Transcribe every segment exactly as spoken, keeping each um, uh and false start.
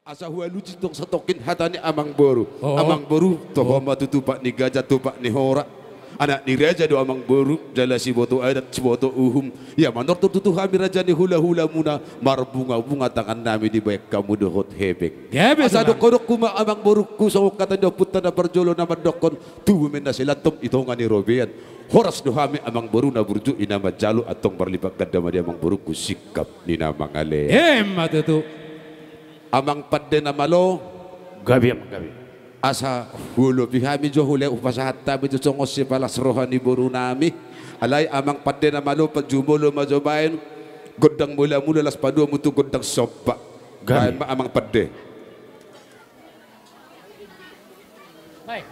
Asa hualusi tong satongkin hata ni amangboru. Oh. Amangboru, toho ma tu tupak ni gaja, tupak ni hora. Anak ni raja do amangboru, jala siboto adat, siboto uhum. Ia manortor tutu hami raja ni hulahulamuna, marbungabunga tangannami dibahen hamu dohot hepeng. Gabe. Asa songon i. Dohononku ma amangborungku, songon hata ni ompunta na parjolo na mandokkon, tubu ma inna silantom i tonga ni robean. Horas do hami amangboru na burju i na manjalo, antong marlipat ganda ma di amangborungku singkap ni na mangalean. Emma tutu. Amang pande na malo. Gabe, amang, gabe. Asa huolopi hami jo, hulean hupasahat hami jo songon sipalas roha ni borunami. Alai amang pande na malo, panjumolo ma jo baen gondang mulamula, laos padomu tu gondang somba. Gabe. Baen ma amang pande. Baik.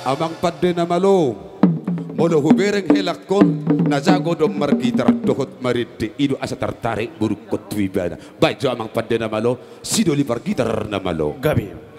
Amang pande na malo, molo hubereng helangkon, na jago do margitar dohot marende, i do asa tartarik borungkon tu ibana. Baen jo amang pande na malo, sidoli pargitar na malo. Gabe.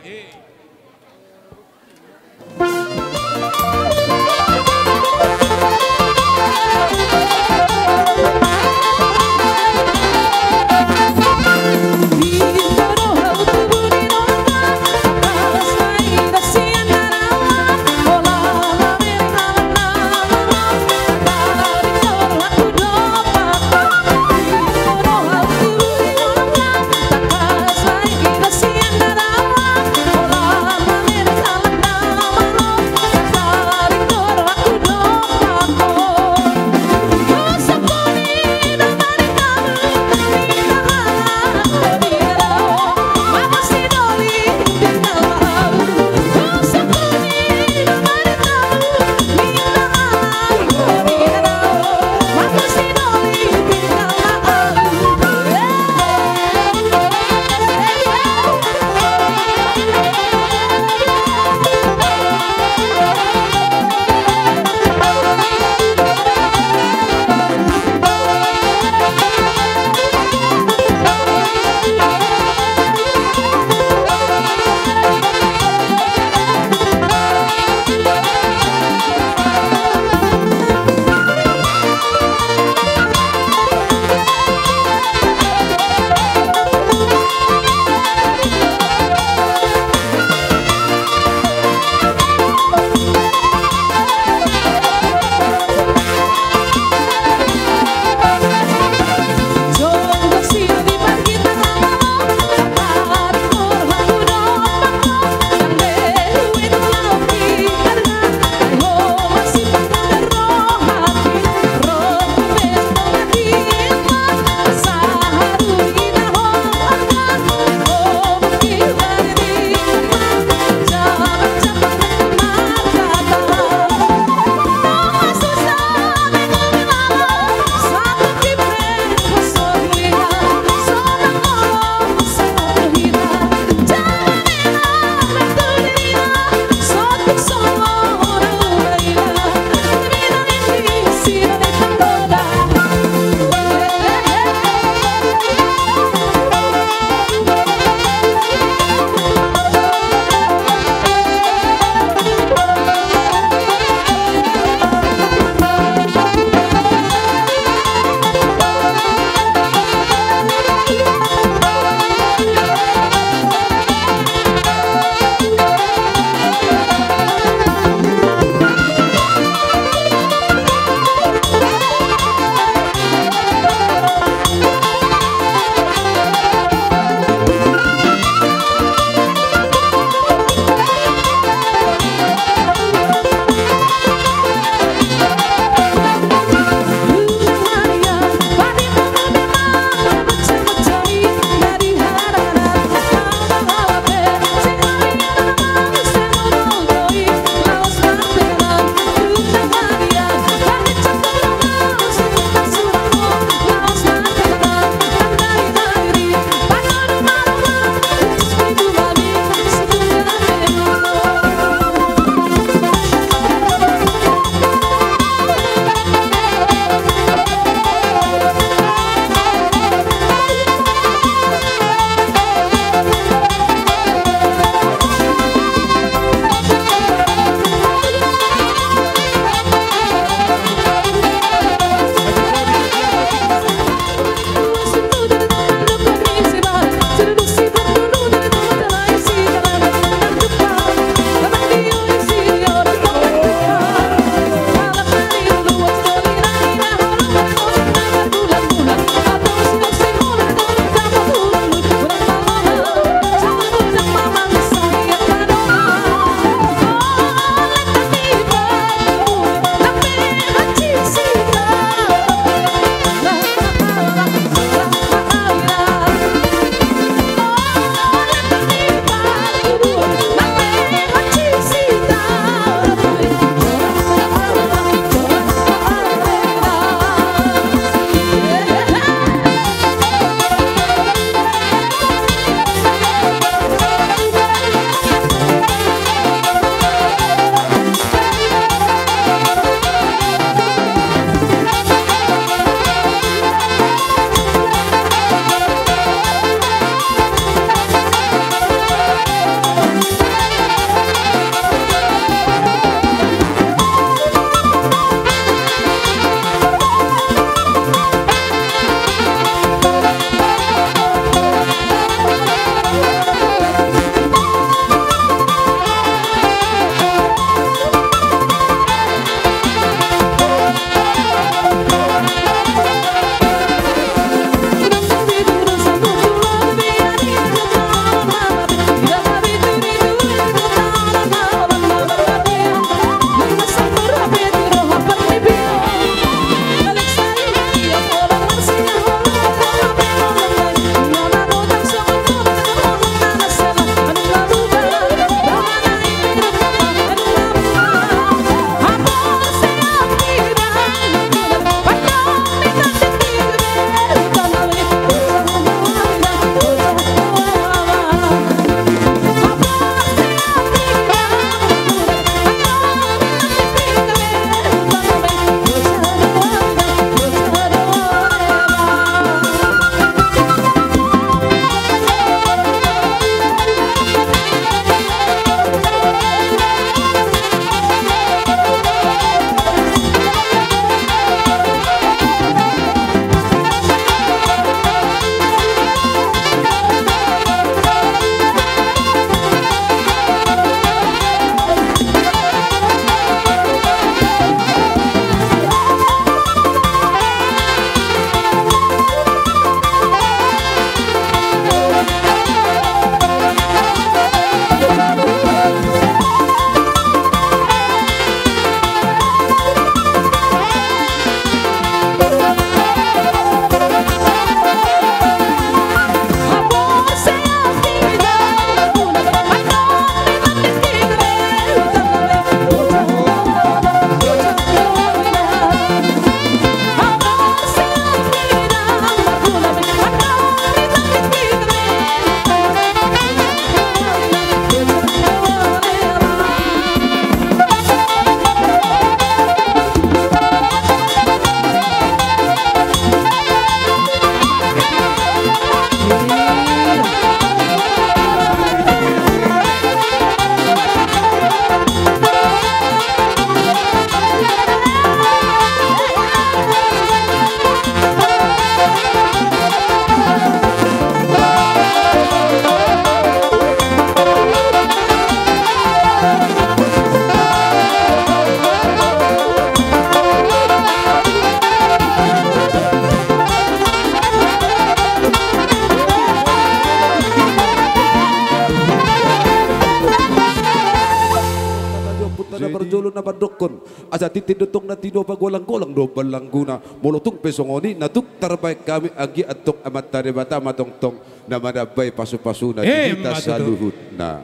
Pandokkon, asa tintin do tong na tinopa, golang-golang do ballangguna. Molo tung pe songon i na tung tarbaen hami, anggiat tong Amanta Debata ma tongtong na manambai pasu-pasuna di hita saluhutna.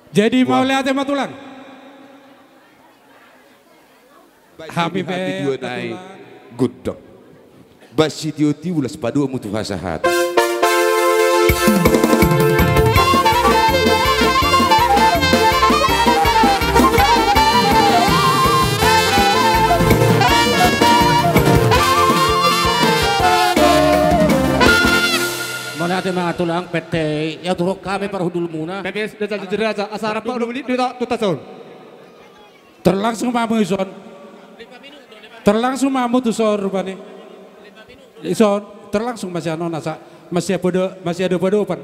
Jadi mauliate ma tulang. Hami pe dua nai gondang. Baen sitio-tio ulas padomu tu hasahatan. Mauliate ma tulang, pette ia turok hami parhundulmuna. Pepes desa jujur aja, asa rap dua menit dua tuntas on. Terlangsung ma hamu dison. Terlangsung ma hamu tu son rupani. Dison terlangsung ma sian on asa masiadopadopan.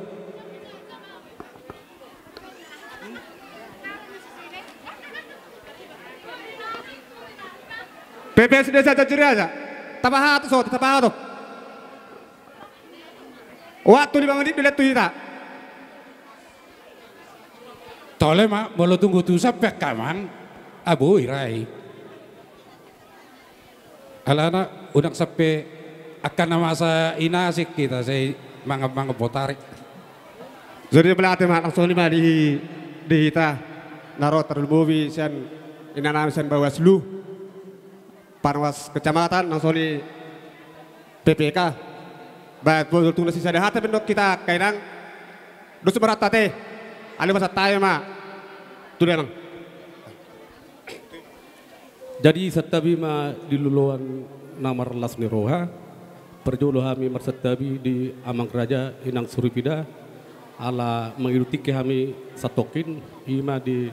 Pepes desa jujur aja. Tapahat tu son, tapahat tu. Waktu lima menit dulu tu hita. Tole ma, molo tunggu tu sampe kamang, aboi rai. Alana unang sampe angka na masa i na asing hita sai mangan-mangan botari. Jadi mauliate ma, langsung i ma di, di hita na ro tarlumobi sian inanami sian Bawaslu. Panwas kecamatan nang soli P P K. Baik, tung na sisada hata pe dok hita kainang. Dos merata te. Ali masa tayo ma. Tudanang. Jadi santabi ma di loloan na marlas ni roha. Parjolo hami marsantabi di amang raja inang suripida. Ala mangido tingki hami satongkin ima di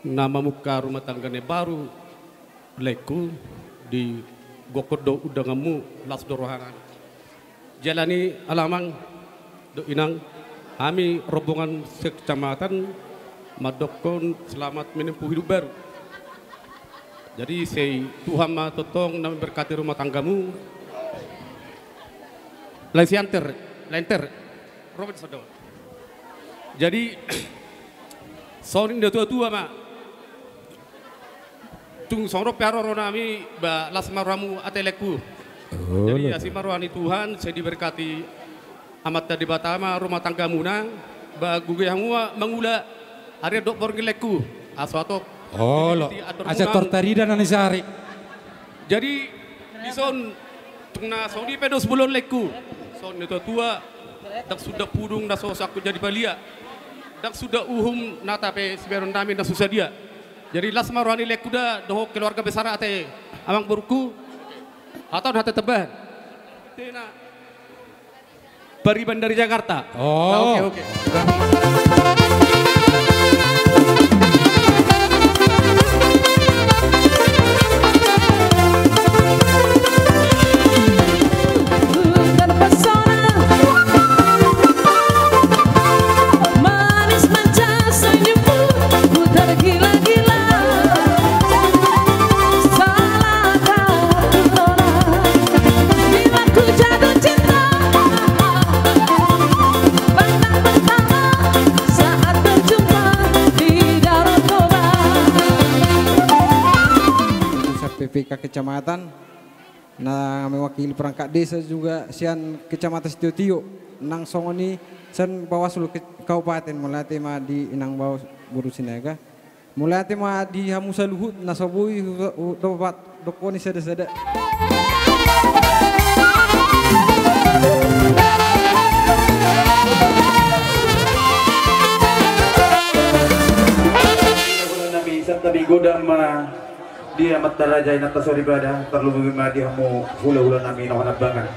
na mamungka rumah tangga na baru. Laengku, di gokkon do undanganmu, las do rohana. Jala ni alamang do inang, hami rombongan sekecamatan mandokkon selamat menempuh hidup baru. Jadi sai Tuhan ma tongtong na memberkati rumah tanggamu. Lain sianter, lainter. Jadi songon i do tua-tua ma. Tung songon pe haroro nami ba las ma rohamu ate laengku. Jadi asi ma roha ni Tuhan sai diberkati Amanta Debata ma rumah tanggamuna. Ba gogo hamu ma mangula ari dok borngin laengku. Aso atop. Olo. Asa tortarida na ni sari. Jadi dison tung na songon i pe dos bolon laengku. Songon ni tua-tua. Ndang suda pudung na so sangkut jadi palia. Ndang suda uhum na tape sibahenon nami na so sadia. Jadi las ma roha ni laengku da dohot keluarga besar ate amang borungku. Hatahon hata tambahan. Tena. Pariban dari Jakarta. Oh. Oke, oke. P P K kecamatan. Na mewakili perangkat desa juga sian Kecamatan Sitio-tio, nang songon i sian Bawaslu Kabupaten. Mauliate ma di inang Bawas boru Sinaga. Mauliate ma di hamu saluhut na so boi dohot dokkon i sada-sada. Nami santabi godang ma. Di amanta raja inanta soripada, tarlumobi ma di hamu hulahula nami na hinabangan.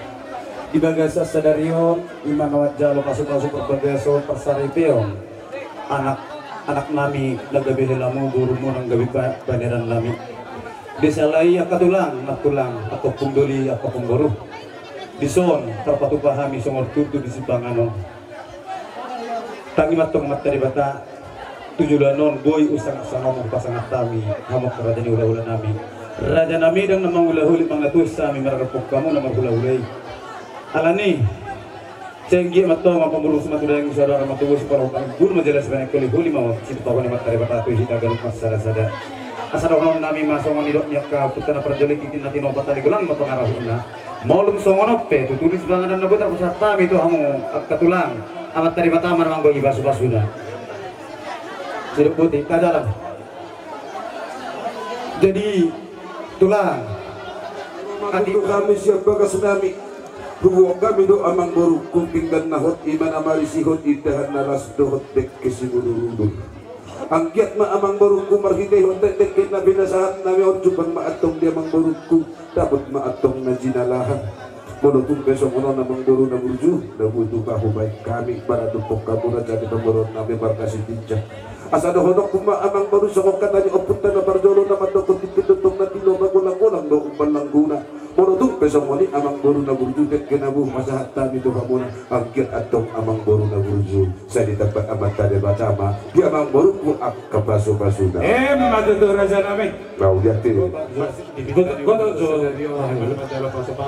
Di bagasan sadari on, ima na manjalo pasupasu parbagason parsaripeon anak, anak nami na gabe helamu, borumu na gabe paneran nami. Di sala i angka tulang, nantulang, angka ompung doli, angka ompung boru. Dison tarpatupa hami songon tutu di sipanganon. Tangi ma tong amanta Debata. Tu joloan on boi usangat sangamu pasangat hami hamu angka raja ni hulahula nami. Raja nami dang na mangulahuli mangatus hami mararpok hamu na marhulahula i. Alani Sai anggiat ma antong, amang boru, sumatu daging saudara, matubu sipalompang, guru ma jala sipaningkoli, holi ma on sipatohon ni Amanta Debata tu hita ganup marsada-sada. Asa dohonon nami ma songon nidok ni angka ompunta na parjolo i, tingki na tinopa, tali golang ma pangarahutna. Molo tung songon on pe, tutu di sipanganon na boi tarpasahat hami tu hamu angka tulang, Amanta Debata ma na manggohi pasu-pasuna. Sidok boti, tajalan. Jadi, tulang, ati- hami sian bagas nami. Huboan hami do, amang borungku, pinggan na hot, ima na marisihon indahan na las dohot dengke simudur-udur. Anggiat ma, amang borungku, marhitehon dengke na pinasahat nami on, jumpang ma antong di amang borungku, dapot ma antong na jinalahan. Molo tung pe songon on, amang boru na burju, na boi tung hubaen hami, manang tung pe hamu raja ni pamoruon nami marga Sitinjak. Asa dohononku ma, amang boru, songon hata ni ompunta na parjolo na mandok, tingki do antong na tinopa, golang-golang do umbalan langguna. Molo tung pe songon i, amang boru na burju, dengke na boi hupasahat hami tu hamuna, anggiat antong, amang boru na burju, sai ditambai Amanta Debata ma di amang borungku angka pasu-pasuna. Emma tutu, raja nami. Mauliate. Gotot, gotot jo.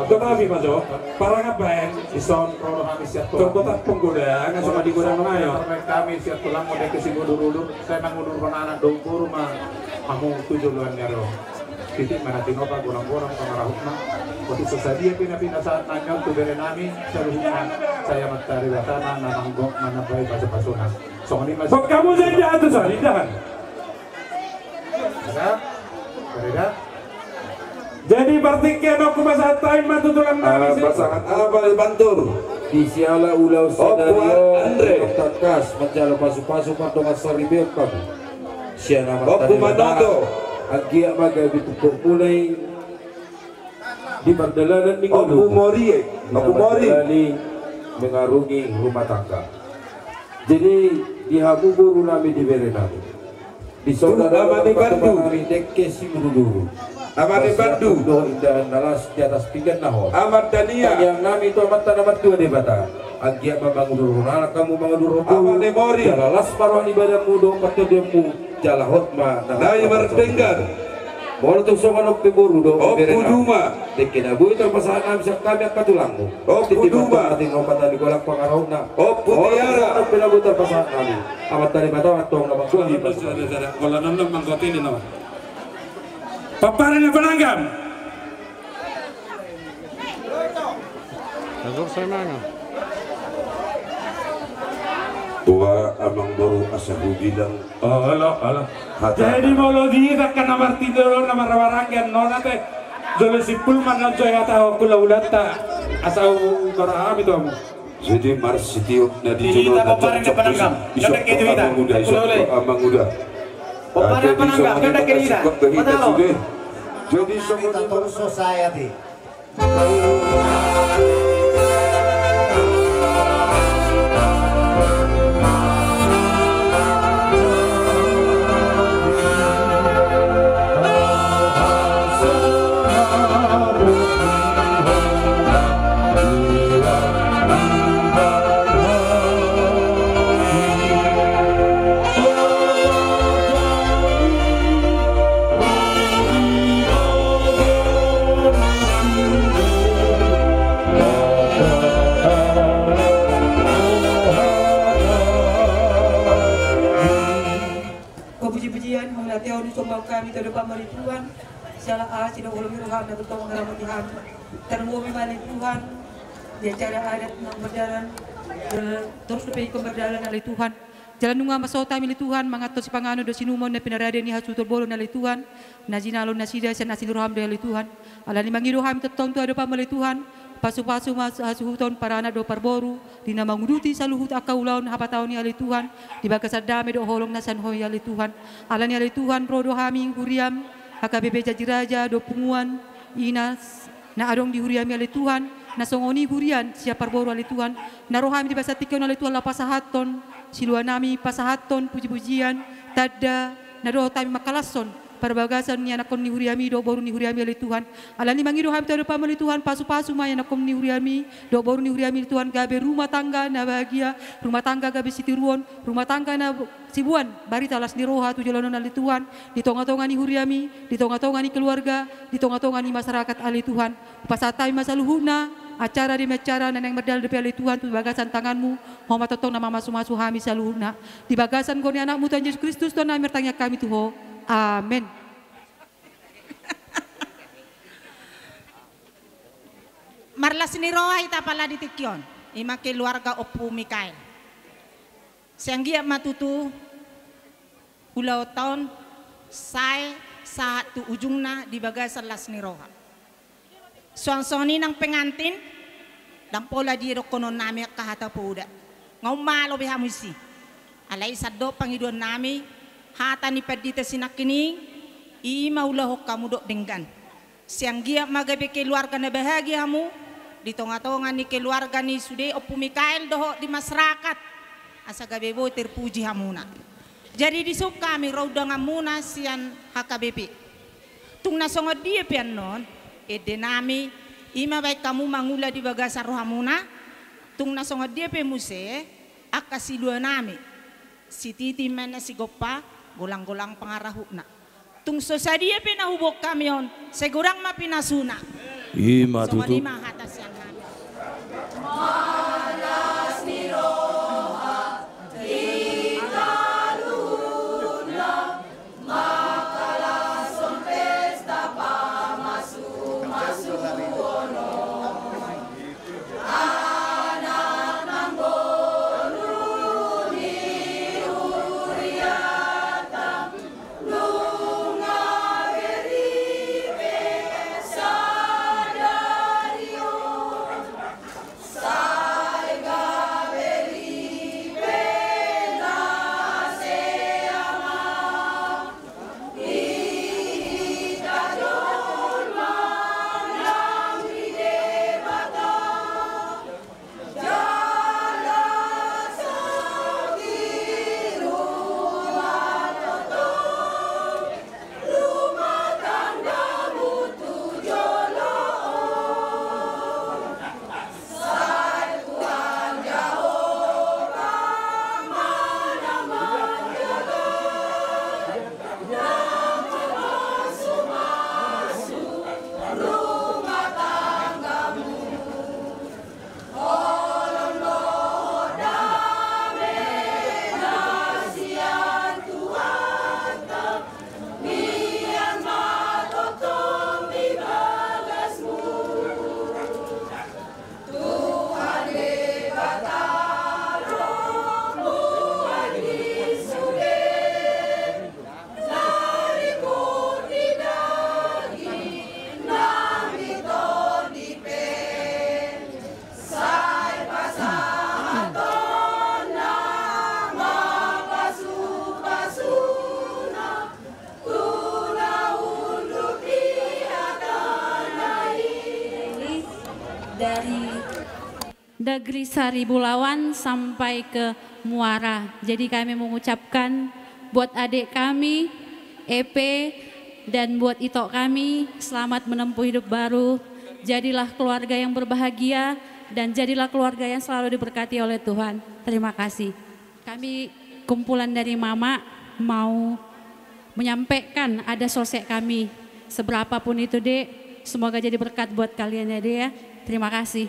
Gotot hami ma jo. Parangap baen. Ison ro do hami sian tulang. Gotot penggoda, nggak cuma digoda mengayo. Hami sian tulang, mode ke simudur-udur, sai mangudur anak dohot boru ma hamu tu joloan ni ari on. Titik ma na tinopa, golang-golang pangarahutna. Otik so sadia pe na pinasahat nami on tu bere nami saluhutna, sai Amanta Debata ma na manggo-, manambai pasu-pasuna. Songon i ma. Bok hamu sai indahan tu son, indahan. Ada? Ada? Jadi partingkian on hupasahat hami ma tu tulang nami. Ah, pasahat apa di pantur? Di siala ulaon sadari on, Andre, tangkas manjalo pasu-pasu mardongan saripeon hamu. Sian Amanta Debata, anggiat ma gabe tungkotmuna i di pardalanan ni ngolu, Ompu Mori, eh. Ompu Mori, mengarungi rumah tangga. Jadi, di hamu boru nami, di bere nami, di saudara nami, dengke simudur-udur. Ama ni Pandu. Dohot indahan na las di atas pinggan na hot. Ama Dania. Tangiang nami tu Amanta na martua Debata, anggiat ma mangudurhon anak hamu, mangudurhon boru. Ama ni Mori. Jala las ma roha ni badanmu dohot partondianmu, jala hot ma na. Nai mardenggan. Molo tung songon on pe, boru dohot bere nami, Ompu Duma, dengke na boi tarpasahat nami sian hami angka tulangmu. Ompu Duma. Titi ma antong na tinopa, tali golang pangarahutna. Ompu Tiara. Molo tung songon on pe na boi tarpasahat nami, Amanta Debata ma antong na manggohi. Molo nonton mangkotini nama. Pomparan ni Pananggam. Tua amang boru, asa hubilang. Olo, olo. Jadi molo di hita angka na martinodohon, na marhahamaranggi annon ate, jolo simpul ma na jolo hata hula-hulanta, asa hutorang hami tu hamu. Jadi marsitiop na di jolo na cocok. Isok amang uda, isok amang uda. Jadi songon i ma. Puji-pujian, mauliate, songon hami tu adopanmu ale Tuhan. Siala asi dohot holong ni roham na tongtong mangaramoti hami. Tarlumobi ma ale Tuhan di acara adat na mardalan, eh, torus dope ingkon mardalan ale Tuhan. Jala nunga mansai hami ale Tuhan manganhon sipanganon dohot siminum na pinarade ni hasuhuton bolon ale Tuhan, na jinalo nasida sian asi ni roham do ale Tuhan. Alani mangido hami tongtong tu adopanmu ale Tuhan, pasu-pasu ma hasuhuton paranak dohot parboru, di na manguduti saluhut angka ulaon hapataon i ale Tuhan, di bagasan dame dohot holong na sian Ho i ale Tuhan. Alani ale Tuhan, ro do hami huriam, H K B P Janji Raja dohot punguan, ina, na adong di huriami ale Tuhan, na songon i huria sian parboru ale Tuhan, na ro hami di bagasan tingki on ale Tuhan laho pasahathon siluanami, pasahathon puji-pujian, tanda, na dohot hami mangkalashon parbagason ni anakkon ni huriami dohot boru ni huriami ale Tuhan. Alani mangido hami tu adopanmu ale Tuhan, pasu-pasu ma anakkon ni huriami dohot boru ni huriami ale Tuhan, gabe rumah tangga na bahagia, rumah tangga gabe sitiruon, rumah tangga na siboan barita las ni roha tu joloan on ale Tuhan, di tonga-tonga ni huriami, di tonga-tonga ni keluarga, di tonga-tonga ni masyarakat ale Tuhan. Hupasahat hami ma saluhutna Acara demi acara na naeng mardalan dope ale Tuhan tu bagasan tanganmu, Ho ma tongtong na mamasumasu hami saluhutna. Di bagasan goar ni Anakmu Tuhan Jesus Kristus, Tuhannami, martangiang hami tu Ho. Amen. Marlas ni roha hita pala di tingki on, i ma keluarga Ompu Mikael. Sai anggiat ma tutu ulaonta on sae sahat tu ujungna di bagasan las ni roha. Suang songon i nang pengantin, ndang pola dia dohononnami angka hata poda. Nga umalo be hamu disi. Alai sandok pangidoannami, hata ni pandita sinangkining i, i ma ulahon hamu dohot denggan. Sai anggiat ma gabe keluarga na bahagia hamu di tongatonga ni keluarga ni sude Ompu Mikael dohot di masyarakat, asa gabe boi terpuji hamuna. Jadi dison hami ro undanganmuna sian H K B P. Tung na songon dia pe annon, endenami, i ma baen hamu mangula di bagasan rohamuna. Tung na songon dia pe muse, angka siluanami, sititi ma na sigompa, golanggolang pangarahutna. Tung so sadia pe na huboan hami on, sai godang ma pinasuna. I ma tutu. Songon i ma hata sian hami. Dari Negeri Saribu Lawan sampai ke Muara. Jadi kami mengucapkan buat adik kami, Epe, dan buat ito kami, selamat menempuh hidup baru. Jadilah keluarga yang berbahagia dan jadilah keluarga yang selalu diberkati oleh Tuhan. Terima kasih. Kami kumpulan dari Mama mau menyampaikan ada solsek kami. Seberapapun itu, Dek, semoga jadi berkat buat kalian ya, Dek ya. Terima kasih.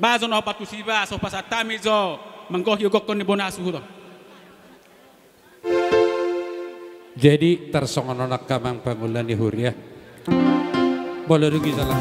Baso na opat tu siba, so pasahat hami jo manggohi gokhon ni bona suhut on. Jadi tarsongon on angka amang pangula ni huria. Molo dung i jala.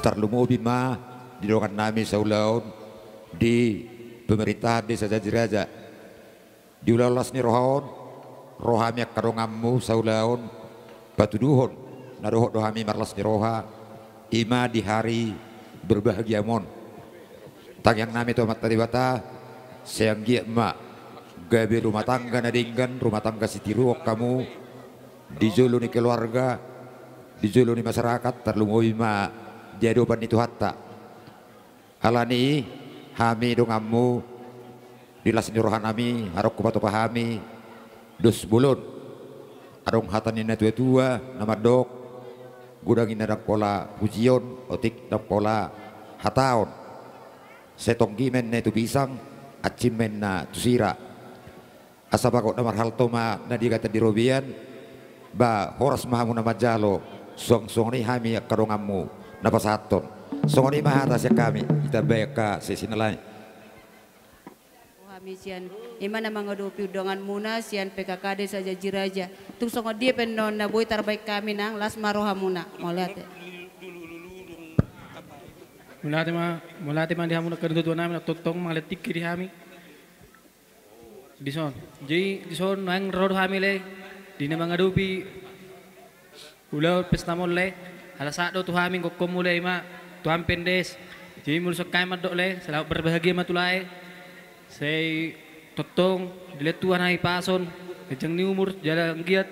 Tarlumobi ma di dongan nami saulaon di pemerintahan desa Jajiraja. Di ulaon las ni roha on, ro hami angka donganmu saulaon patuduhon na dohot do hami marlas ni roha, i ma di hari berbahagiam on. Tangiang nami tu Amanta Debata, sai anggiat ma gabe rumah tangga na denggan, rumah tangga sitiruon hamu di jolo ni keluarga, di jolo ni masyarakat, tarlumobi ma di adopan ni Tuhanta. Alani i, hami donganmu, di las ni roha nami, adong hupatupa hami dos bolon. Adong hata ni na tua-tua na mandok, godang i na ndang pola pujion, otik ndang pola hataon. Sai tonggi ma inna i tu pisang, ansim ma inna tu sira. Asa bagot na marhalto ma na di hata di robean, ba horas ma hamu na manjalo, suang songon i hami angka donganmu na pasahathon. Songon i ma hata sian hami, ditambai angka sesi na lain. Hami sian, i ma na mangadopi undanganmuna sian P K K desa Jajiraja. Tung songon dia pe annon na boi tarbaen hami nang, las ma rohamuna. Mauliate. Mauliate ma, mauliate ma di hamu na angka natuatua nami na tongtong mangalehon tingki di hami. Dison. Jadi dison naeng ro do hami lae, di na mangadopi ulaon pestam on lae, ala sahat do tu hami gokhonmu lae, i ma tu hami pendes. Jadi molo sian hami mandok lae, selamat berbahagia ma tu lae. Sai tongtong dilehon Tuhan hahipason, ganjang ni umur, jala anggiat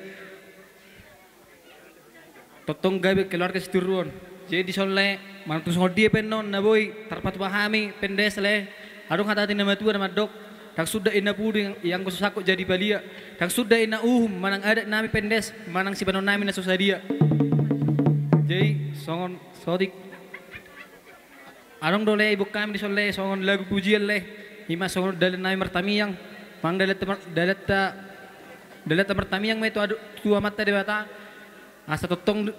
tongtong gabe keluarga sitiruon. Jadi dison lae, manang tung songon dia pe annon na boi tarpatupa hami pendes lae, adong hata ni na matua na mandok, ndang suda inna pudun i anggo so sangkot jadi palia, ndang suda inna uhum manang adat nami pendes, manang sibahenon nami na so sadia. Jadi songon saotik. Adong do lae iboan hami dison lae songon lagu pujian lae, i ma songon dalan nami martamiang, manang dalanta mar-, dalanta, dalanta martamiang ma i tu adu-, tu Amanta Debata, asa tongtong d-,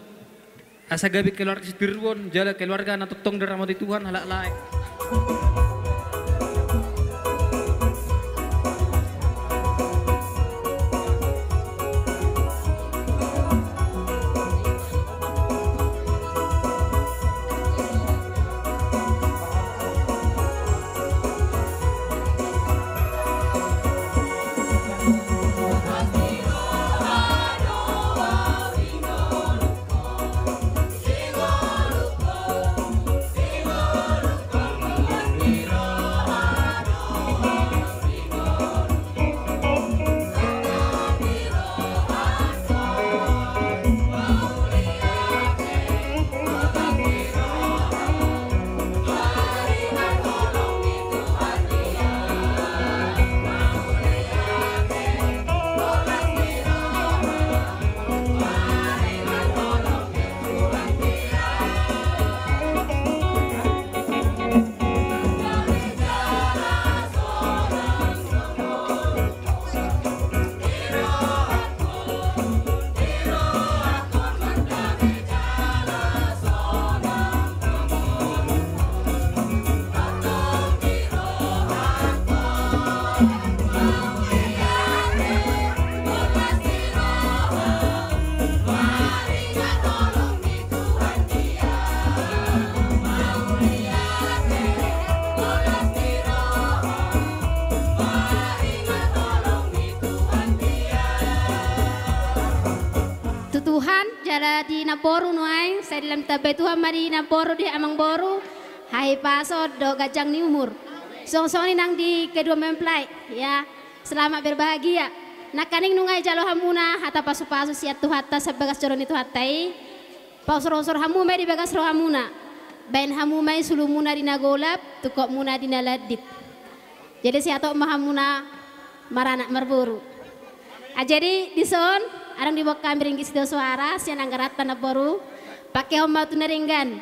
asa gabe keluarga sitiruon, jala keluarga na tongtong diramoti Tuhan halak lae. Boru nuaeng, sai ditambai Tuhan ma di inang boru, di amang boru, hahipason dohot ganjang ni umur. Songon i nang di kedua mempelai, ya, selamat berbahagia. Nangkaning nunga dijalo hamuna hata pasupasu sian Tuhanta, sian bagas joro ni Tuhanta i, pausur-usur hamu ma i di bagas rohamuna. Baen hamu ma i sulumuna di na golap, tungkotmuna di na landit. Jadi sian on ma hamuna maranak marboru. Ah, jadi dison, adong diboan hami ringgit sitio soara sian anggaranta namboru. Pakehon ma tu na denggan.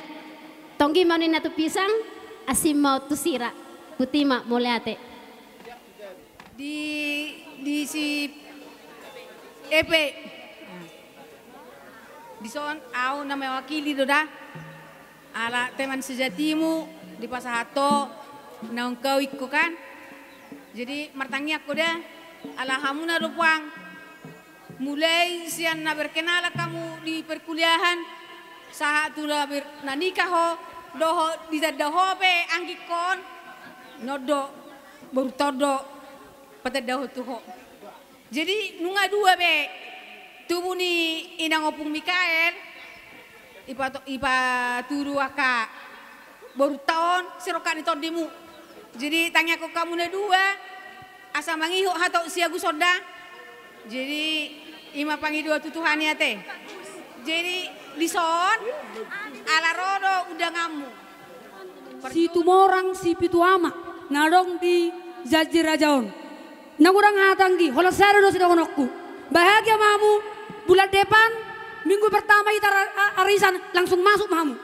Tonggi ma on ninna tu pisang, asi ma on tu sira. Boti ma, mauliate. Di, di si Epe. Dison, au na mewakili do da. Ala teman sejatimu dipasahat ho naung kau ingkon kan. Jadi martangiang ho da, ala hamuna do puang. Mulai sian na berkenalan hamu di perkuliahan, sahat tu na ber-, na nikah ho, dohot ditanda ho pe anggingkon, on do, borunta on do patandahon tu ho. Jadi nunga dua be tubu ni inang Ompung Mikael, ipato-, ipatudu angka borunta on sirongkap ni tondimu. Jadi tangiangkon hamu na dua asa mangihut hatop siaguson da. Jadi i ma pangidoan tu Tuhan i ate. Jadi dison ala ro do undanganmu. Situmorang Sipitu Ama na adong di Janji Raja on. Nang godang hata anggi, holan sada do sidohononku. Bahagia ma hamu, bulan depan, minggu pertama hita ra-, a-, arisan, langsung masuk ma hamu.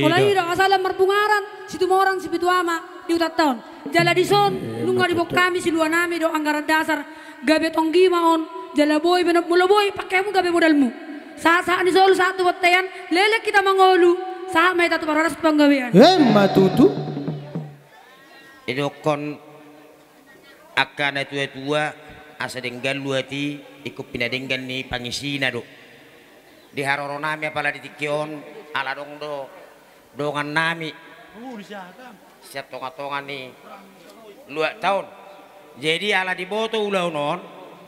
Holan i do, asa lam marbungaran, Situmorang Sipitu Ama di hutanta on. Jala dison, nunga diboan hami siluanami dohot anggaran dasar, gabe tonggi ma on, jala boi be, molo boi, pake hamu gabe modalmu. Sahat-sahat ni solu, sahat tu bontean, leleng hita mangolu, sahat ma hita tu parhorasan panggabean. Emma tutu. Didokkon angka natua-tua, asa denggan luat i ingkon pinadenggan ni pangisina do. Di haroronami apala di tingki on, ala adong do dongannami sian tonga-tonga ni luatta on. Jadi ala diboto ulaon on,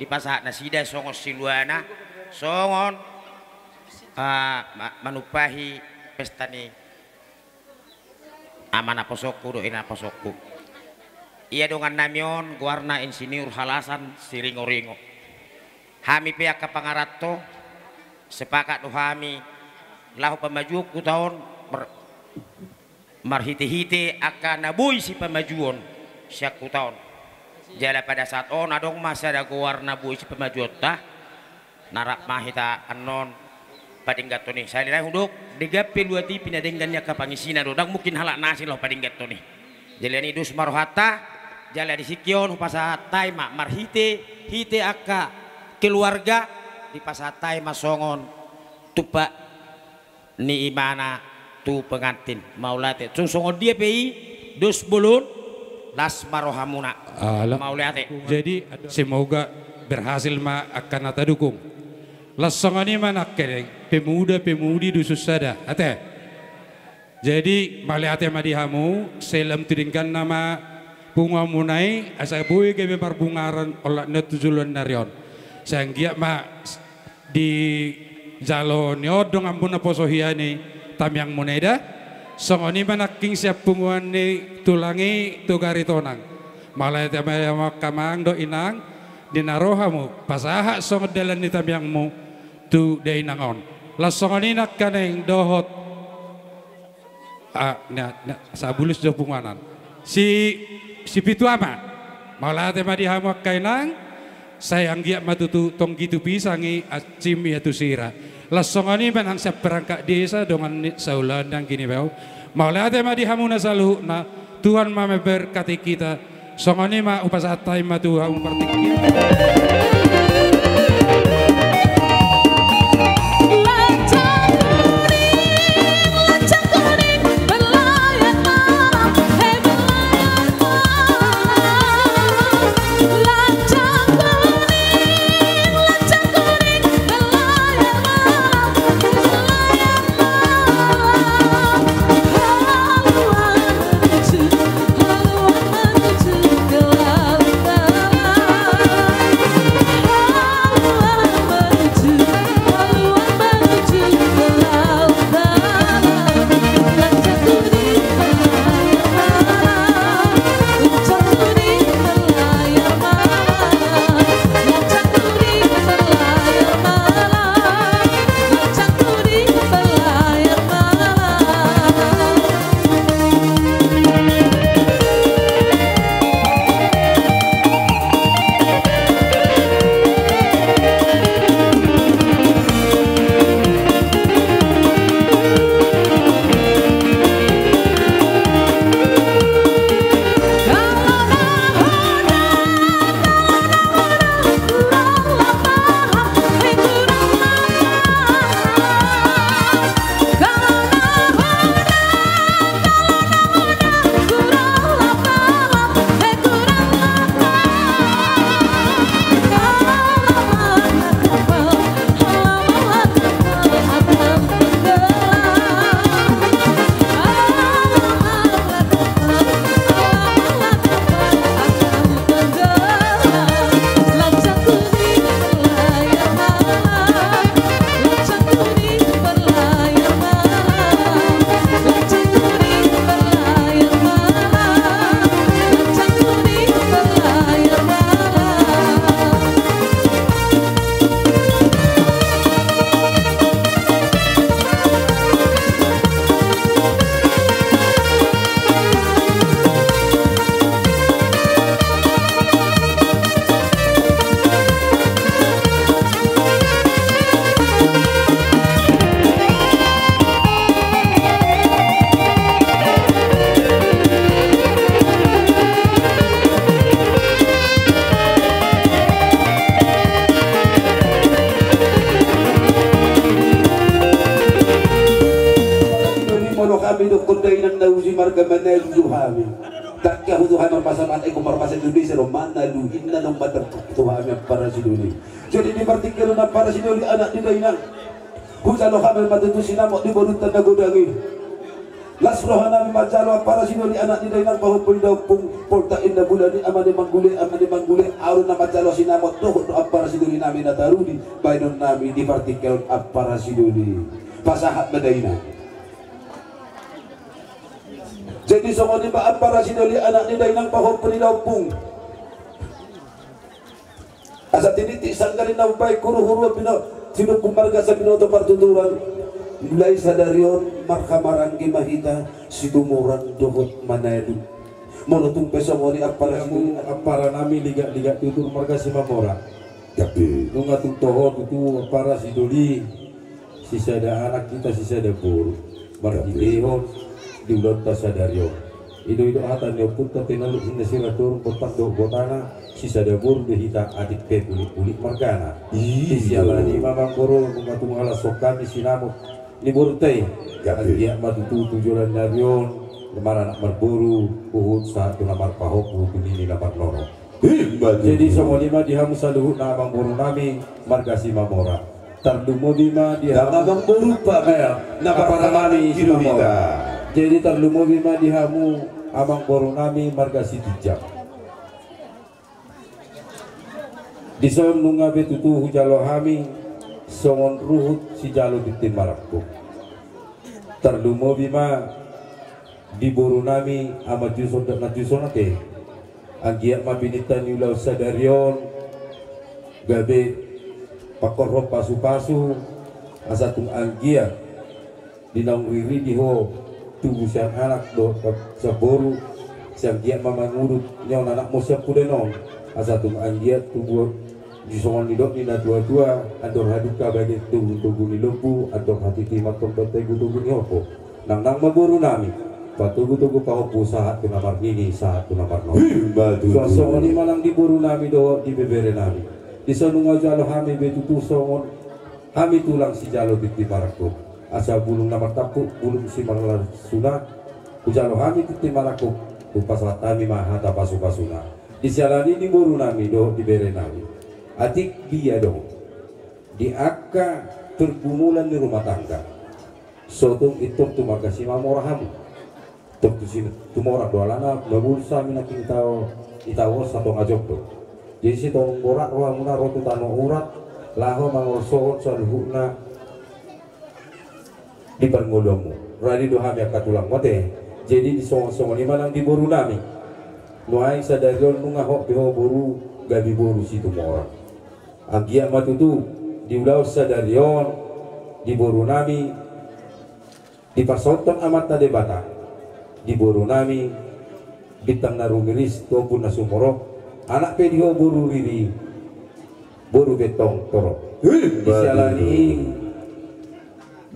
dipasahat nasida songon siluana, songon, ah, ma-, manumpahi pesta ni ama naposongku dohot ina naposongku. Ia dongannami on goarna Insinyur Halasan Siringoringo. Hami pe angka pangaranto, sepakat do hami laho pamajuon huta on mar-, marhite-hite angka na boi sipamajuon sian huta on. Jala pada saat on adong ma sada goar na boi sipamajuonta, na rap ma hita annon padengganhon i. Sai na hudok, denggan pe luat i pinadenggan ni angka pangisina do, ndang mungkin halak na asing laho padengganhon i. Jala i dos ma rohanta, jala di tingki on hupasahat hami ma marhite-hite angka keluarga, dipasahat hami ma songon tumpak ni imana tu pengantin. Mauliate. Tung songon dia pe i, dos bolon, las ma rohamuna. Ala. Mauliate. Jadi, semoga berhasil ma angka na tadukung. Las songon i ma nangkaning, pemuda-pemudi Dusun Sada. Ate. Jadi, mauliate ma di hamu, sai lam tu dengganna ma punguanmuna i, asa boi gabe marbungaran olat ni on tu joloan ni ari on. Sai anggiat ma s-, di jolo ni on donganmuna poso hian i tamiangmuna i da. Songon i ma nangkin sian punguan ni tulang i Toga Aritonang. Mauliate ma di hamu angka amang dohot inang, di na ro hamu pasahat songon dalan ni tamiangmu tu dainang on. Las songon i nangkaning dohot Ah, na, na, sabulus do punguanan. Si, Sipitu Ama. Mauliate ma di hamu angka inang, sai anggiat ma tutu tonggi tu pisang i, ancim ia tu sira. Las songon i ma nang sian perangkat desa dongan ni saulaon nang gini bau. Mauliate ma di hamu na saluhutna, Tuhan ma memberkati kita. Songon i ma hupasahat hami ma tu hamu partingkian. Hami dohonon dainang na uju marga Manalu do hami. Tangkas tu hami marpasahat, ego marpasahat Indonesia do Manalu, inna naung mandok tu hami ampara sidoli. Jadi di partingkian on ampara sidoli anak ni dainang, hujalo hami ma tutu sinamot di borunta na godang i. Las roha nami manjalo ampara sidoli anak ni dainang pahompu ni daompung, poltak inna bulan i ama ni manggule, ama ni manggule, ahu na manjalo sinamot dohot do ampara sidoli nami na tarudi, baenon nami di partingkian on ampara sidoli. Pasahat ma dainang. Jadi songon i ma ampara sidoli anak ni dainang pahompu ni daompung. Asa tiniti sanggar ni na umbaen huru-huru, bino, sinumpung marga, sabinoto partuturan. Mulai sadari on marhamaranggi ma hita Situmorang dohot Manalu. Molo tung pe songon i ampara sidoli, ampara nami ligak-ligak tutur marga Simamora. Tapi nunga tung toho tutu ampara sidoli. Sisada anak hita, sisada boru. Marhitehon di ulaonta sadari on. I do, i do hata ni ompunta, tinalu hinna siraturung, bontang dohot botana, sisada boru do hita, atik pe bulik-bulik margana. Iya. Di siala ni i ma amangboru, nunga tung holan songon hami sinamot ni borunta i. Anggiat ma tutu tu joloan ni ari on maranak marboru, huhut sahat tu na marpahompu, tu nini na marnono. Jadi songon i ma di hamu saluhutna amangboru nami marga Simamora. Tarlumobi ma di hamu amangboru, ampara nami Simamora. Jadi tarlumobi ma di hamu amangboru nami marga Sitinjak. Dison nunga be tutu hujalo hami songon ruhut sijalo tintin marangkup. Tarlumobi ma di boru nami Ama Juson dohot Nang Juson ate. Anggiat ma pinta ni ulaon sadari on gabe pangkorhon pasu-pasu, asa tung anggiat di naung riri di ho tubu sian anak dohot sian boru, sai anggiat ma mangudut ni on anakmu sian pudaon on, asa tung anggiat tubu. Di songon nidok ni na tua-tua, andor hadungka bagian togu-togu ni lombu, andor hatiti ma tong bahen togu-togu ni horbo. Nangnang ma boru nami patogu-togu pahompu sahat tu na marnini, sahat tu na marnono. Ima tutu. Songon i ma nang di boru nami dohot di bebere nami. Dison nunga hujalo hami be tutu songon hami tulang sijalo tintin marangkup. Asa bulung na martampuk, bulung simarlasuna, hujalo hami tintin marangkup, hupasahat hami ma hata pasu-pasuna. Di siala ni i di boru nami dohot di bere nami. Atik dia do di angka pergumulan ni rumah tangga. So tung intong tu marga Simamora hamu. Tong tu Situmorang do alana, mabulus hami nangkin tau, i tau on satonga jom do. Jadi sitonggon borat rohamuna ro tu tano urat, laho mangorsohon saluhutna di parngoluanmu. Radi do hami angka tulangmu ate. Jadi di songon-songon i ma nang di boru nami. Nuaeng sadari on nunga hot be ho boru gabe boru Situmorang. Anggiat ma tutu di ulaon sadari on di boru nami dipasahathon Amanta Debata di boru nami Bintang na Rumiris tu ombun na sumorop, anak pe di ho boru riri, boru be tong torop. Ima tutu. Di siala ni i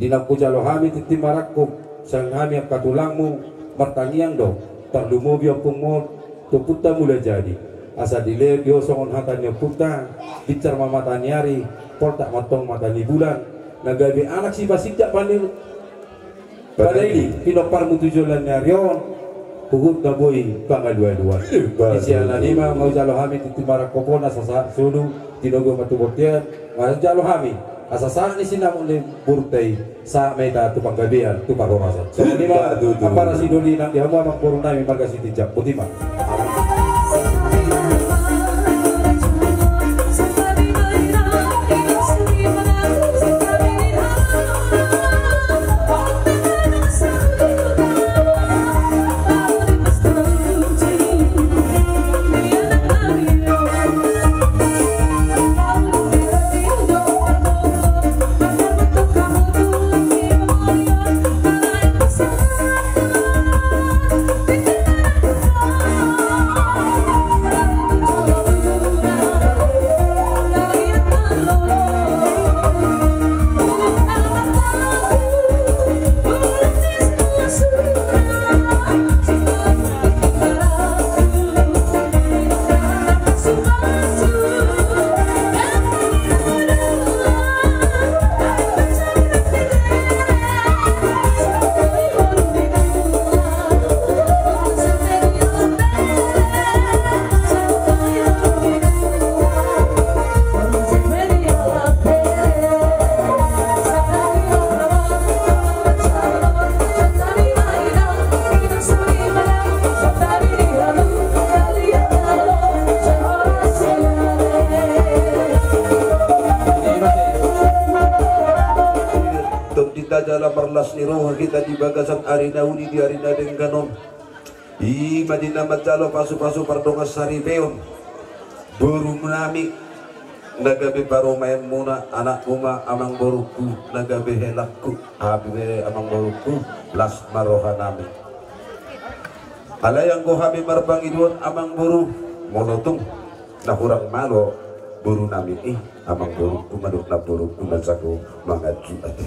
di naung hujalo hami tintin marangkup sian hami angka tulangmu, martangiang do, tarlumobi ompungmu, tu Ompunta Mulajadi. Asa dilehon di ho songon hata ni ompunta, binsar ma mata ni ari, poltak ma tong mata ni bulan, na gabe anak sipasindak panaili, panaili pinomparmu tu joloan ni ari on, huhut na boi pangalualuan. Ima tutu. Di siala ni i ma hujalo hami tintin marangkup on asa sahat solu, tinogu ma tu bontean, hujalo hami asa sahat ni sinamot ni borunta i, sahat ma hita tu panggabean, tu parhorasan. Songon i ma, ima tutu, ampara sidoli nang di hamu amangboru nami marga Sitinjak. Boti ma. Marlas ni roha hita di bagasan ari na uli di ari na denggan on. I ma di na manjalo pasupasu pardongan saripeon boru nami, na gabe parumaenmuna, anakmu ma amang borungku, na gabe helangku, hami be amang borungku, las ma roha nami. Alai anggo hami marpangidoan amang boru, molo tung na hurang malo boru nami i, amang borungku ma dohot namborungku na jago manganju ate.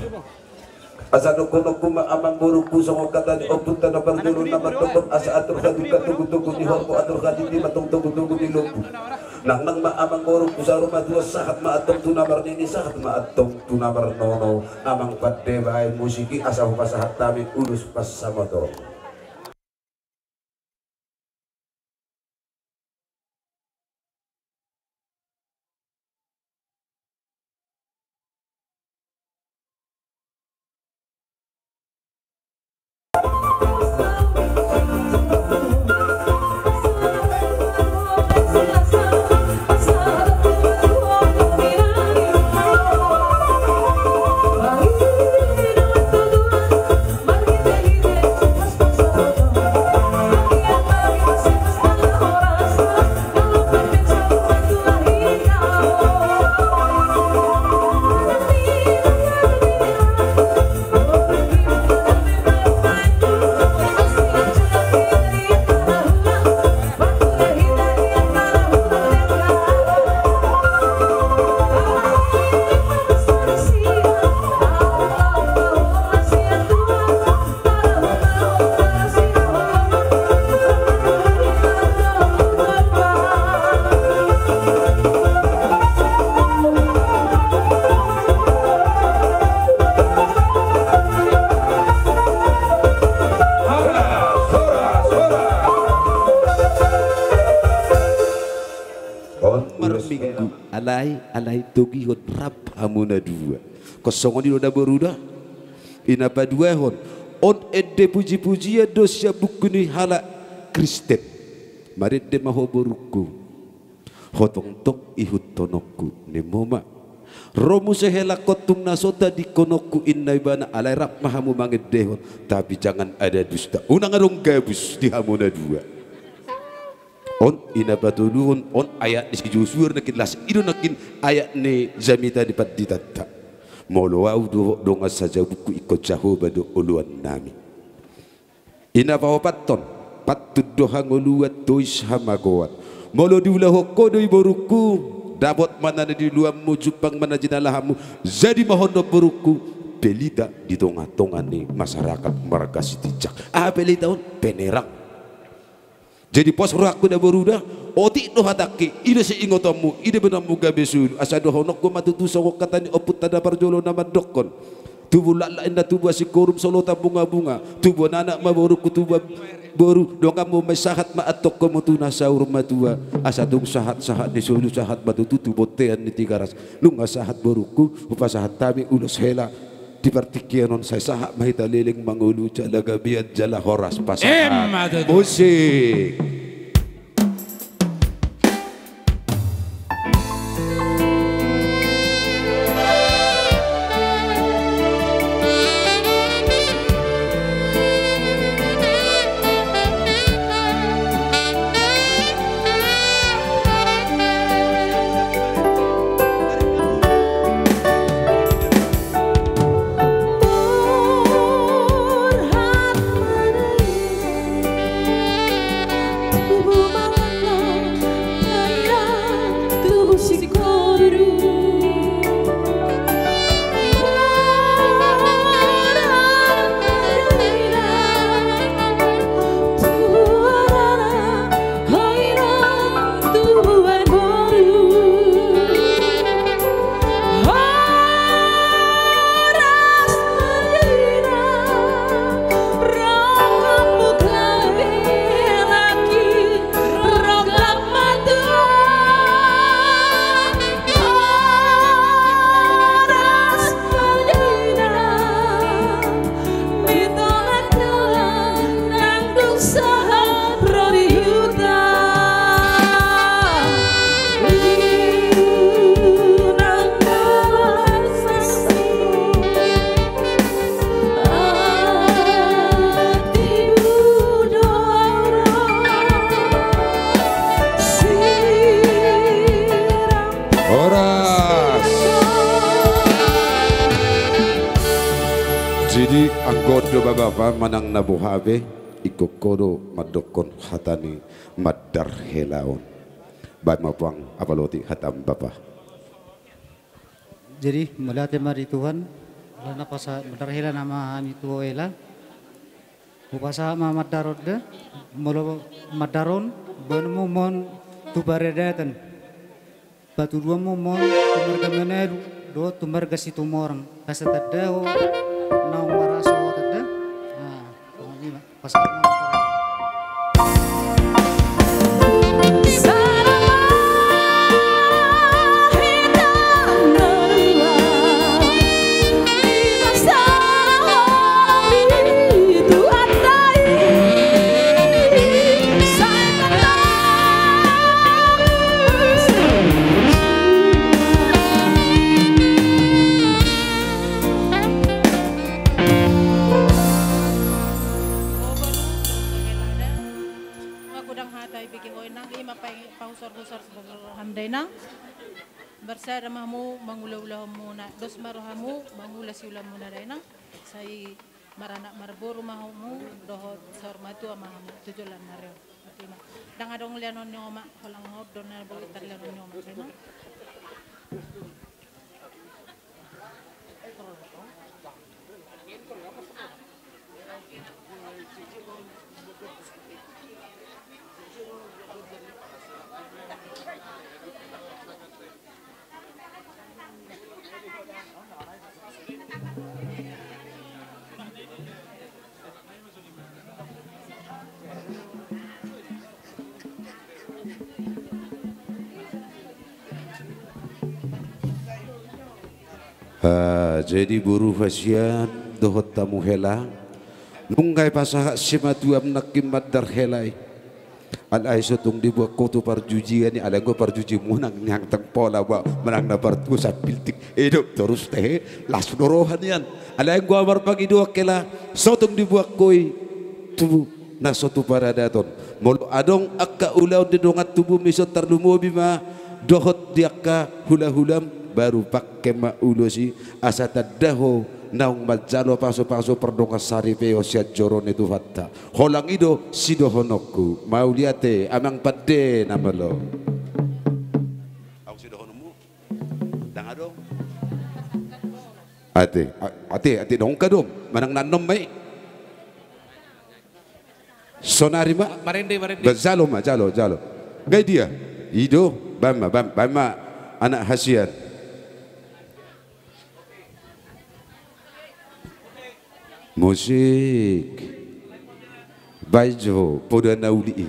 Asa dohononku ma amang borungku songon hata ni ompunta na parjolo na mandokkon, asa atur halumpang togutogu ni horbo, atur hatiti ma tong togutogu ni lombu. Nangnang ma amang borungku saur matua, sahat ma antong tu na marnini, sahat ma antong tu na marnono. Amang pande baen musik i asa hupasahat hami ulos pansamoton. On ulos marminggu, hela. Alai, alai togihon rap hamu na dua. Ingkon songon i do da boru da. I na paduahon, on ende pujipujian do sian buku ni halak Kristen. Marende ma ho borungku. Ho tongtong ihuthononku, nimmu ma. Ro muse helangkon tung na so tadingkononku, inna ibana, alai rap ma hamu mangendehon, tapi jangan ada dusta. Unang adong gabus di hamu na dua. On i na patoluhon, on ayat ni si Josua do nangkin, laos i do nangkin ayat ni jamita ni panditanta. Molo ahu dohot dongan sajabungku, ingkon Jahowa do oloan nami. I na paopathon, pantun do hangoluan, tois hamagoan. Molo diulahon ho do i borungku, dapot ma na niuluanmu, jumpang ma na jinalahanmu, jadi ma ho do borungku pelita di tongatonga ni masyarakat marga Sitinjak. Aha pelita on? Penerang. Jadi pos rohangku da boru da, otik do hatangki, i do siingotonmu, i do baenonmu gabe solu, asa dohononku ma tutu songon hata ni ompunta na parjolo na mandokkon. Tubu laklak inna, tubu asing gorum, solotan bungabunga, tubuan anak ma borungku, tubuan boru, donganmu ma i, sahat ma antong hamu tu na saur matua, asa tung sahatsahat ni solu, sahat ma tutu tu bontean ni Tigaras. Nunga sahat borungku, hupasahat hami ulos hela. Di partingkian on sai sahat ma hita leleng mangolu jala gabean jala horas pasahat. Emma tutu. Musik. Ingkon do bapa manang na boha be, ingkon ho do mandokkon hata ni mandar hela on. Baen ma puang apaloti hatam bapa. Jadi mauliate ma di Tuhan, ala na pasahat mandar hela nama hami tu ho hela. Hupasahat ma mandar on da, molo mandar on, boanonmu ma on tu paradaton. Patuduanmu ma on tu marga Manalu dohot tu marga Situmorang, asa tanda ho naung marhasohotan da. Nah, songon i ma. Pasahat ma. Godang hata i bege ho inang, ima pa-, pahusor-husor roham da inang. Marsada ma hamu mangula-ulaonmuna, dos ma rohamu mangula siulaonmuna da inang. Sai maranak marboru ma hamu dohot saur matua ma hamu tu joloan ni ari on. Ima. Ndang adong lehonon ni omak, holan on do na boi tarlehonon ni omak da inang. Ah, jadi boru hasian dohot tamu hela, nunga dipasahat simatuam nangkin mandar hela i. Alai so tung dibuat ho tu parjujian i, alai anggo parjujianmuna nian ndang pola ba, manang na partua sampiltik. Idop torus tehe, las do roha nian. Alai anggo marpangidoan hela, so tung dibuat ho i tu na so tu paradaton. Molo adong angka ulaon di dongan tubum i, so tarlumobi ma dohot di angka hula-hulam, baru pangke ma ulos i asa tanda ho naung manjalo pasu-pasu pardongan saripeon sian joro ni Tuhanta. Holan i do sidohononku. Mauliate, amang pande na malo. Au sidohononmu? Ndang adong. Ate, a-, ate, ate, dong ka dong. Manang na annon ma i. Sonari ma. Marende, marende. Ba, jalo ma, jalo, jalo. Ngai dia. I do, baen ma, baen, baen ma anak hasian. Musik. Baen jo, poda na uli i.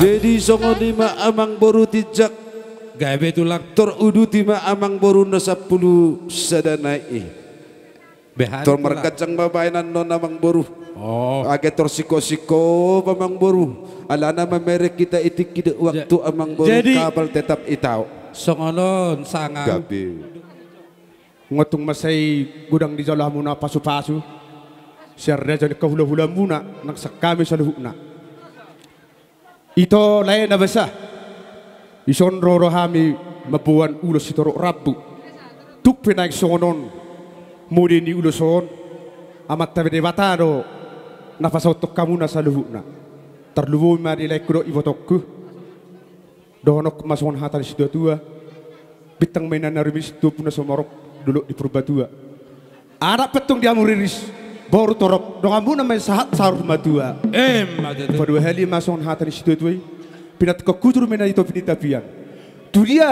Jadi songon i ma amang boru tinjak. Gabe tulang. Tor uduti ma amang boru na sampulu sada nai i. Beha. Tor tulang. Marganjang ma baenon on amang boru. Oh. Age tor singko-singko amang boru. Alana mamereng hita i tingki dohot waktu amang boru. Jadi, kapal tetap i tao. Songon on sanga. Gabe. Nga tung mansai godang dijalo hamuna pasu-pasu sian raja ni angka hula-hulamuna nang sian hami saluhutna. Ito lae na basa. Dison ro rohami mamboan ulos sitorop rambu. Tung pe naeng songon on mode ni ulos on, Amanta Debata do na pasahathon hamuna saluhutna. Tarlumobi ma di laengku dohot ibotongku. Dohononku ma songon hata ni situa-tua. Bintang ma inna na riris, tubu na sumorop, dolok di Purbatua. Anak pe antong di hamu riris, boru torop, donganmuna ma i sahat saur matua. Emma tutu. Padua hali ma songon hata ni situatua i, pinantikhon hujur ma inna di topi ni tapian. Tudia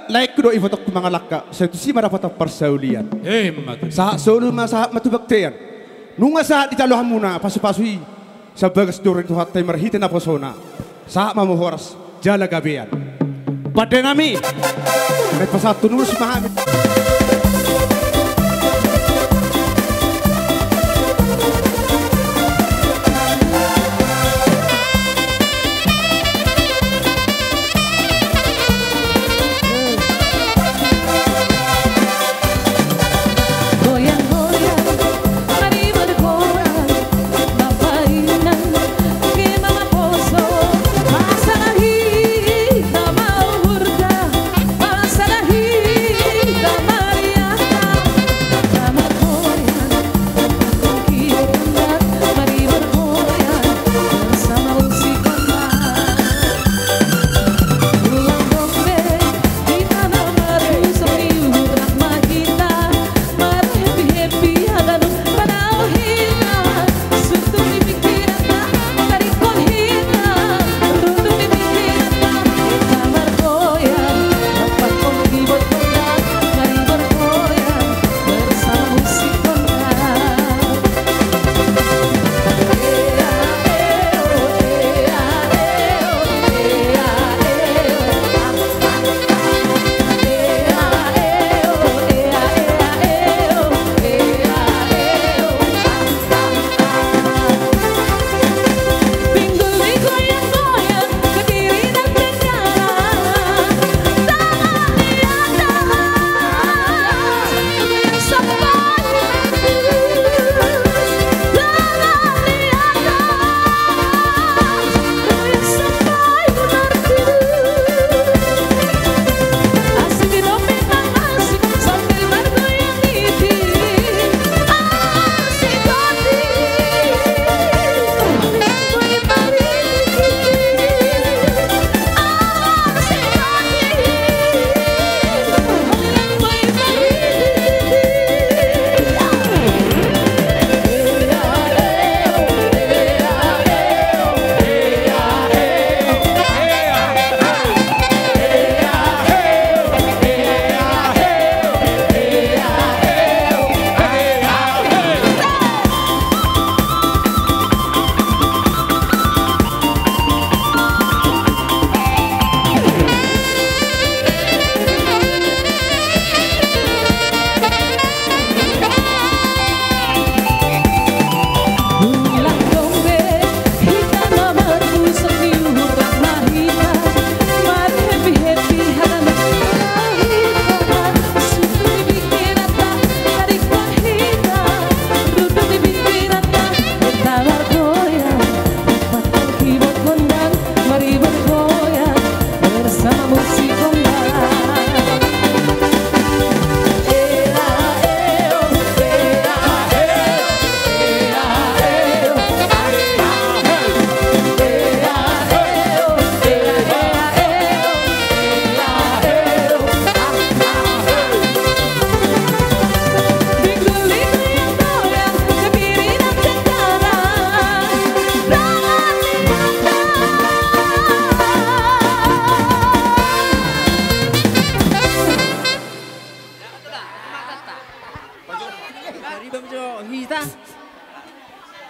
laengku dohot ibotongku mangalangka, sai tusi ma dapotan parsaulian. Emma tutu. Sahat solu ma sahat ma tu bontean. Nunga sahat dijalo hamuna pasupasu i sian bagas joro ni Tuhanta i marhite naposona. Sahat ma hamu horas jala gabean. Pande nami, naeng pasahat tu nurus ma hami.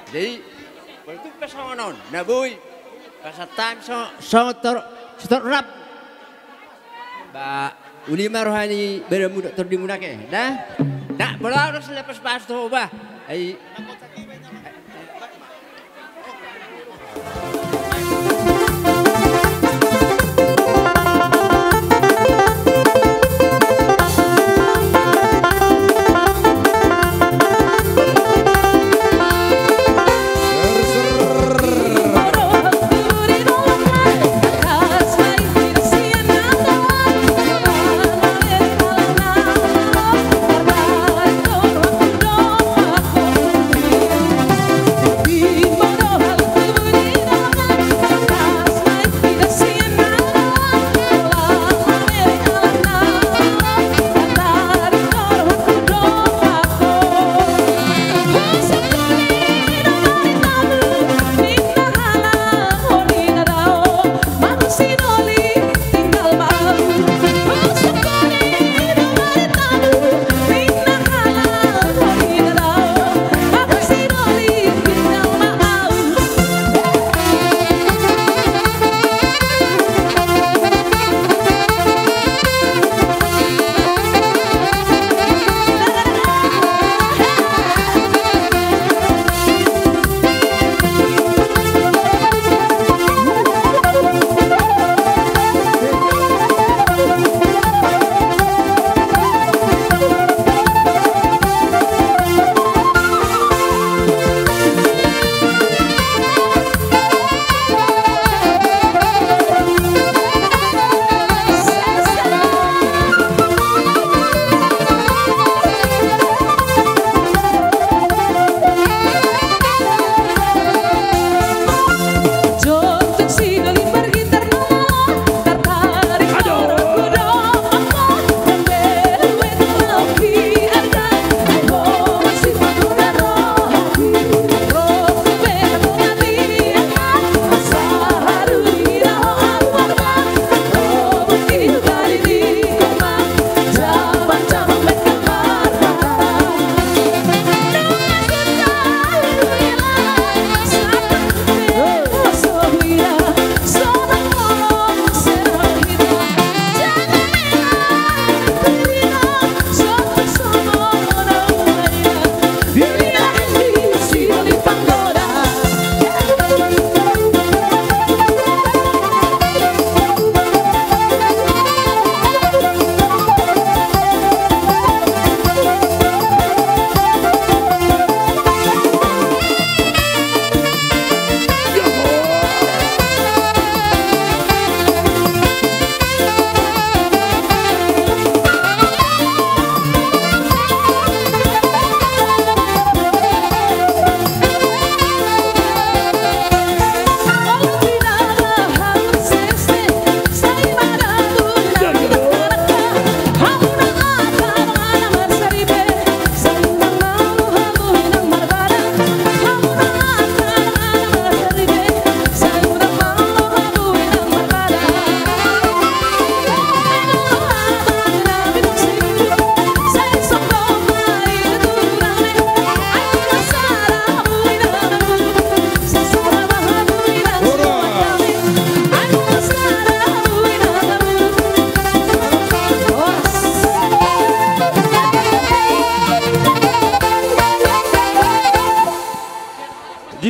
Jadi, molo tung pe songon on na boi pasahat hami so, so tor, so tor rap. Ba uli ma roha ni badanmu dohot tondimuna ke, da? Da, molo au do selepas pasu tu ho ba. Ai.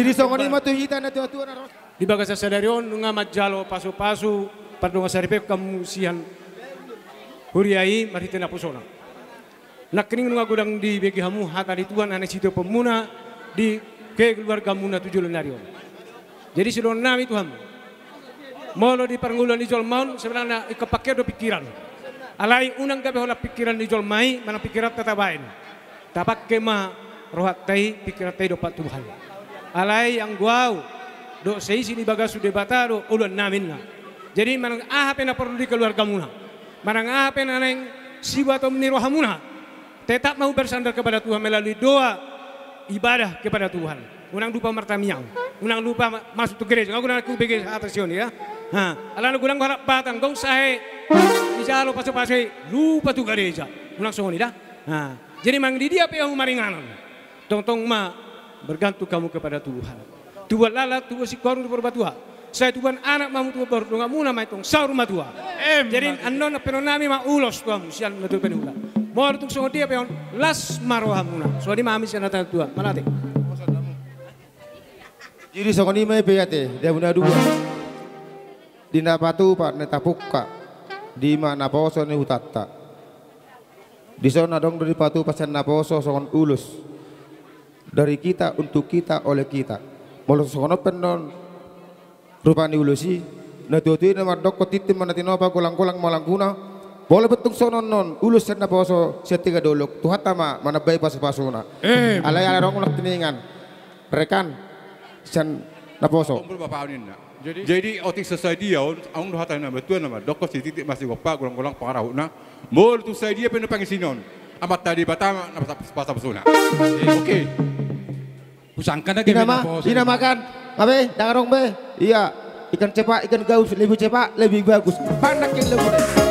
Di songon i ma tu hita na tua-tua na ro. Di bagasan sadari on nunga manjalo pasu-pasu pardongan saripeon hamu sian huria i marhite naposona. Nangkining nunga godang dibege hamu hata ni Tuhan, na naeng sitopamuna di keluargamuna tu joloan ni ari on. Jadi sidohonon nami tu hamu, molo di parngoluan ni jolma on sebenarna ingkon pangkeon do pingkiran. Alai unang gabe holan pingkiran ni jolma i manang pingkiranta tabaen. Tapangke ma rohanta i, pingkiranta i dompak Tuhan. Alai anggo au, dohot seisi ni bagashu Debata do oloan nami ninna. Jadi manang aha pe na porlu di keluargamuna, manang aha pe na naeng sibuaton ni rohamuna, tetap ma bersandar kepada Tuhan melalui doa, ibadah kepada Tuhan. Unang lupa martamiang, unang lupa ma-, masuk tu gereja. Nga godang hubege hata sian on ya. Ha, alana godang halak Batak, gong sahe dijalo pasu-pasu i lupa tu gareja. Unang songon i da. Ha, jadi manang di dia pe hamu maringanan, tongtong ma bergantung hamu kepada Tuhan. Tubuan laklak, tubuan singkoru, tubuan purbatua. Sai tubuan anak ma hamu, tubuan boru, donganmuna ma i tong saur matua. Em, jadi annon na pinangido nami ma ulos tu hamu sian na tua pe ni hula. Molo tung songon dia pe on, las ma rohamuna. Songon i ma hami sian hata ni natuatua. Mauliate. Jadi songon i ma i pe ate, di hamuna dua. Di na patupa, na tapungka, di ma naposo ni hutanta. Dison adong do dipatupa sian naposo songon ulos. Dari kita, untuk kita, oleh kita. Molo songon on pe annon rupa ni ulos i, na tua-tua i na mandokkon tintin ma na tinopa, golang-golang ma langkuna. Molo pe tung songon on ulos sian naposo, sian tiga dolok, Tuhanta ma manambai pasu-pasuna. Em. Alai ala adong nangkiningan rekan sian naposo. Ombur bapa on ninna. Jadi, jadi otik sasadi on, adong do hata ni natuatua na mandokkon sititik ma sigompa, golang-golang pangarahutna. Molo tung sai dia pe na pangisina on, Amanta Debata ma na pasa-, pasapasuna. Oke. Husangka na gabe naposo. Ina makan. Abe, dang adong be. Iya. Ikan cepak, ikan gabus, lebih cepak, lebih bagus. Panak yang lembut.